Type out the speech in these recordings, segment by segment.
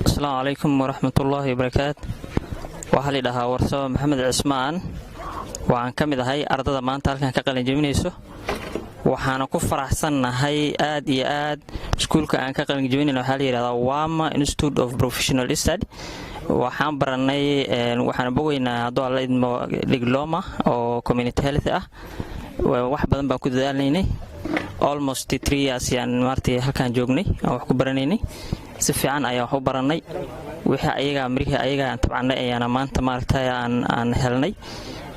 Asalaamu calaykum waraxmatullaahi wabarakaat. Waxaa la dhahaa Warsamo Maxamed Cismaan. Waxaan ka mid ahay ardada maanta halkan ka qalinjebinayso. Waxaana ku faraxsannahay aad iyo aad. Iskuulka aan ka qalinjebinayna waxaa la yidhahdaa Wama Institute of Professional Study. Waxaan baranay, waxaan bogaynaa, hadduu Alla idmo, diploma oo community health ah. Wax badan baan ku dadaalnaynay. Almost 3 years yaan maartay halkaan joognay aan wax ku baranaynay. Si fiican ayaan wax u barannay. Wixii ayagaa, mirihii ayaga aan tabcannay ayaana maanta maaragtay aan helnay,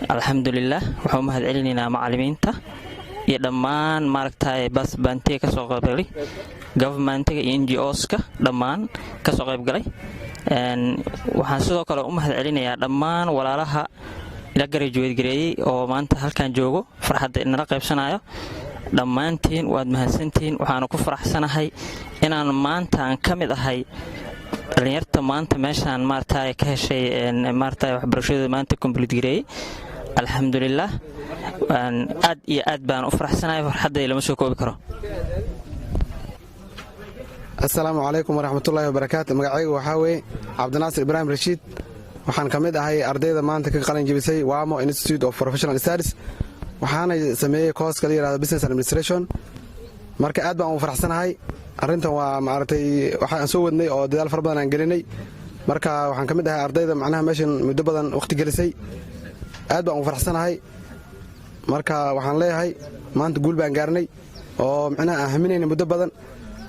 alxamdulilah. Waxaan u mahad celinaynaa macallimiinta iyo dhammaan maaragtay basbantiga kasoo qaybgalay, governmentiga iyo NGOska dhammaan kasoo qaybgalay. Waxaan sidoo kale u mahad celinayaa dhammaan walaalaha ila graduate gareeyey oo maanta halkan joogo, farxadda inala qaybsanayo. Dhammaantiin waad mahadsantihiin. Waxaana ku faraxsanahay inaan maanta aan ka mid ahay dhallinyarta maanta meeshaan maaragtay ka heshay maaragtay waxbarashadooda maanta complete gareeyey, alxamdulilah. Aad iyo aad baan u faraxsanahay, farxadday lama soo koobi karo. Asalaamu calaykum waraxmatullaahi wabarakaatu. Magacaygu waxaa weeye Cabdinaasir Ibraahim Rashiid. Waxaan ka mid ahay ardayda maanta ka qalin jebisay Wamo Institute of Professional Studies. Waxaana sameeyey courseka la yihahdo business administration. Marka aad baan u faraxsanahay. Arrintan waa maaragtay waxaan soo wadnay oo dadaal fara badan aan gelinay. Marka waxaan ka mid ahay ardayda macnaha meeshan muddo badan wakhti gelisay. Aad baan u faraxsanahay. Marka waxaan leeyahay maanta guul baan gaarnay oo macnaha aan haminayna muddo badan.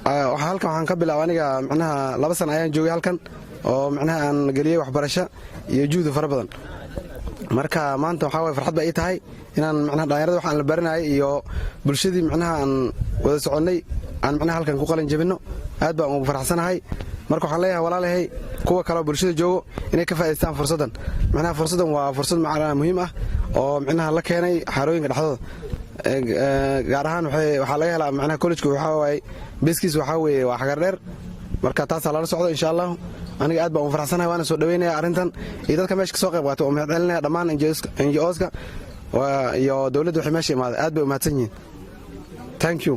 Halkan waxaan ka bilaaba aniga macnaha 2 sana ayaan joogay halkan oo macnaha aan geliyey waxbarasho iyo juhdi fara badan. Marka maanta waxaa waye farxad ba ii tahay inaan macnaha dhalinyarada waxaan la baranayay iyo bulshadii macnaha aan wada soconnay aan macnaha halkan ku qalin jebinno. Aad baan ugu faraxsanahay. Marka waxaan leeyahay walaalahay kuwa kaleo bulshada joogo inay ka faa'idaystaan fursaddan. Macnaha fursaddan waa fursad macnaha muhiim ah oo macnaha la keenay xarooyinka dhexdooda. Gaar ahaan waxaa laga helaa macnaha collegeka waxaa waaye basekiis waxaa weeye waa Xagardheer. Marka taasaa lala socdo, insha Allah. Aniga aad baan ugu faraxsanahay, waana soo dhaweynaya arrintan iyo dadka meesha ka soo qayb qaatay. Oo mahad celinaya dhammaan NGOska iyo dowladda waxay meesha imaaday. Aad bay u mahadsan yihiin. Thank you.